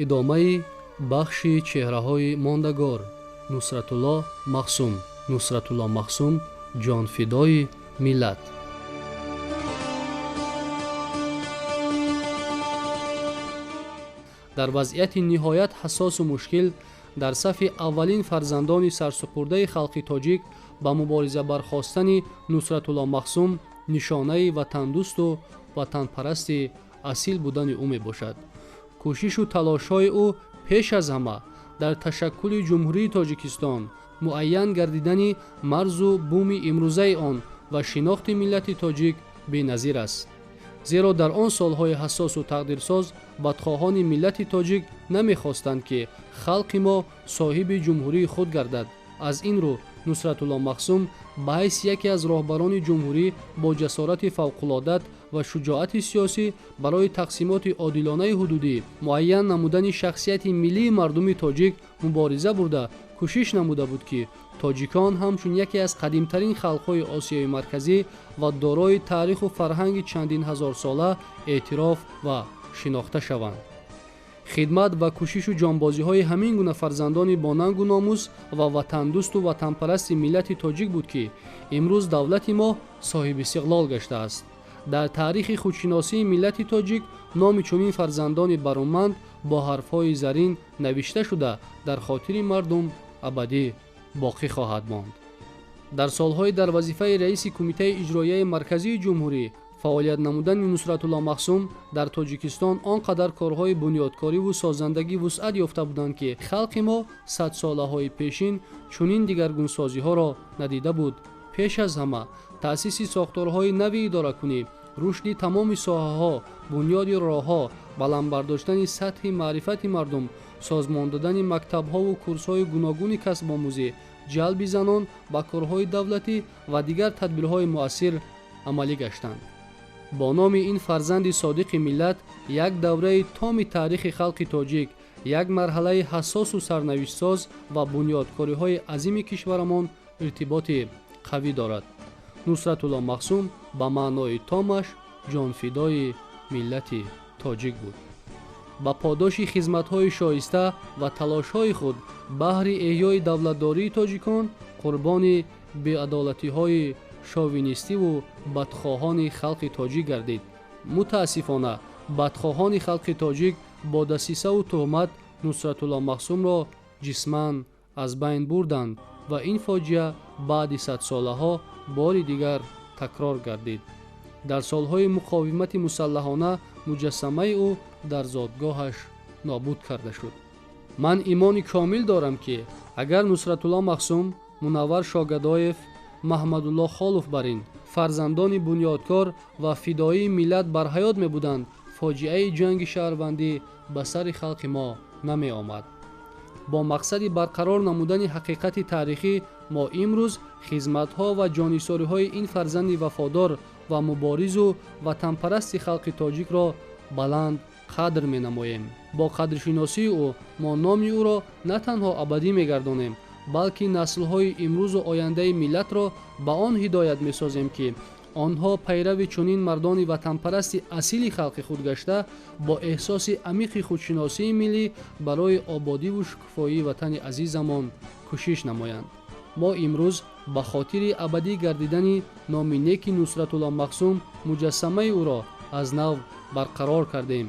Идомаи бахши чеҳраҳои мондагор. Нусратулло Махсум. Нусратулло Махсум ҷонфидои миллат. Дар вазъияти ниҳоят ҳассосу мушкил дар сафи аввалин фарзандони сарсупурдаи халқи тоҷик ба мубориза бархостани Нусратулло Махсум нишонаи ватандӯсту ватанпарасти асил будани ӯ мебошад. Кӯшишу талошҳои ӯ пеш аз ҳама дар ташаккули Ҷумҳурии Тоҷикистон, муайян гардидани марзу буми имрӯзаи он ва шинохти миллати тоҷик беназир аст. Зеро дар он солҳои ҳассосу тақдирсоз бадхоҳони миллати тоҷик намехостанд, ки халқи мо соҳиби ҷумҳурии худ гардад. Аз ин рӯ Нусратулло Махсум ба ҳайси яке аз роҳбарони ҷумҳурӣ бо ҷасорати фавқулодат ва шуҷоати сиёсӣ барои тақсимоти одилонаи ҳудудӣ, муайян намудани шахсияти миллии мардуми тоҷик мубориза бурда, кӯшиш намуда буд, ки тоҷикон ҳамчун яке аз қадимтарин халқҳои Осиёи Марказӣ ва дорои таъриху фарҳанги чандин ҳазорсола эътироф ва шинохта шаванд. Хидмат ва кӯшишу ҷонбозиҳои ҳамин гуна фарзандони бонангу номус ва ватандӯсту ватанпарасти миллати тоҷик буд, ки имрӯз давлати мо соҳиби истиқлол гаштааст. Дар таърихи худшиносии миллати тоҷик номи чунин фарзандони бароманд бо ҳарфҳои зарин навишта шуда, дар хотири мардум абадӣ боқӣ хоҳад монд. Дар солҳои дар вазифаи раиси Кумитаи иҷроияи марказии ҷумҳурӣ фаъолият намудани Нусратулло Махсум дар Тоҷикистон он қадар корҳои бунёдкориву созандагӣ вусъат ёфта буданд, ки халқи мо садсолаҳои пешин чунин дигаргунсозиҳоро надида буд. Пеш аз ҳама таъсиси сохторҳои нави идоракунӣ, рушди тамоми соҳаҳо, бунёди роҳҳо, баланд бардоштани сатҳи маърифати мардум, созмон додани мактабҳову курсҳои гуногуни касбомӯзӣ, ҷалби занон ба корҳои давлатӣ ва дигар тадбирҳои муассир амалӣ гаштанд. Бо номи ин фарзанди содиқи миллат як давраи томи таърихи халқи тоҷик, як марҳалаи ҳассосу сарнавиштсоз ва бунёдкориҳои азими кишварамон иртиботи қавӣ дорад. Нусратулло Махсум ба маънои томаш ҷонфидои миллати тоҷик буд. Ба подоши хизматҳои шоиста ва талошҳои худ баҳри эҳёи давлатдории тоҷикон қурбони беадолатиҳои шовинистиву бадхоҳони халқи тоҷик гардид. Мутаассифона, бадхоҳони халқи тоҷик бо дасисаву туҳмат Нусратулло Махсумро ҷисман аз байн бурданд ва ин фоҷиа баъди садсолаҳо бори дигар такрор гардид. Дар солҳои муқовимати мусаллаҳона муҷассамаи ӯ дар зодгоҳаш нобуд карда шуд. Ман имони комил дорам, ки агар Нусратулло Махсум, Мунаввар Шогадоев, Маҳмадулло Холов барин фарзандони бунёдкор ва фидоии миллат бар ҳаёт мебуданд, фоҷиаи ҷанги шаҳрвандӣ ба сари халқи мо намеомад. Бо мақсади барқарор намудани ҳақиқати таърихӣ мо имрӯз хизматҳо ва ҷонисориҳои ин фарзанди вафодор ва муборизу ватанпарасти халқи тоҷикро баланд қадр менамоем. Бо қадршиносии ӯ мо номи ӯро на танҳо абадӣ мегардонем, балки наслҳои имрӯзу ояндаи миллатро ба он ҳидоят месозем, ки онҳо пайрави чунин мардони ватанпарасти асили халқи худ гашта, бо эҳсоси амиқи худшиносии миллӣ барои ободиву шукуфоии ватани азизамон кӯшиш намоянд. Мо имрӯз ба хотири абадӣ гардидани номи неки Нусратулло Махсум муҷассамаи ӯро аз нав барқарор кардем.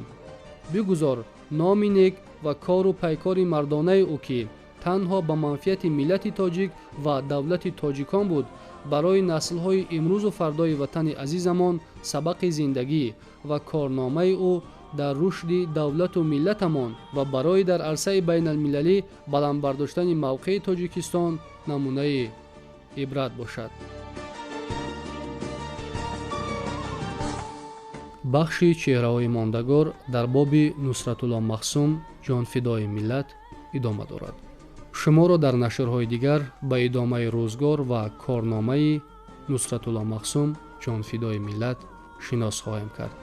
Бигузор номи нек ва кору пайкори мардонаи ӯ, ки танҳо ба манфиати миллати тоҷик ва давлати тоҷикон буд, барои наслҳои имрӯзу фардои ватани азизамон сабақи зиндагӣ ва корномаи ӯ дар рушди давлату миллатамон ва барои дар арсаи байналмилалӣ баланд бардоштани мавқеи Тоҷикистон намунаи ибрат бошад. Бахши чеҳраҳои мондагор дар боби Нусратулло Махсум ҷонфидои миллат идома дорад. Шуморо дар нашрҳои дигар ба идомаи рӯзгор ва корномаи Нусратулло Махсум ҷонфидои миллат шинос хоҳем кард.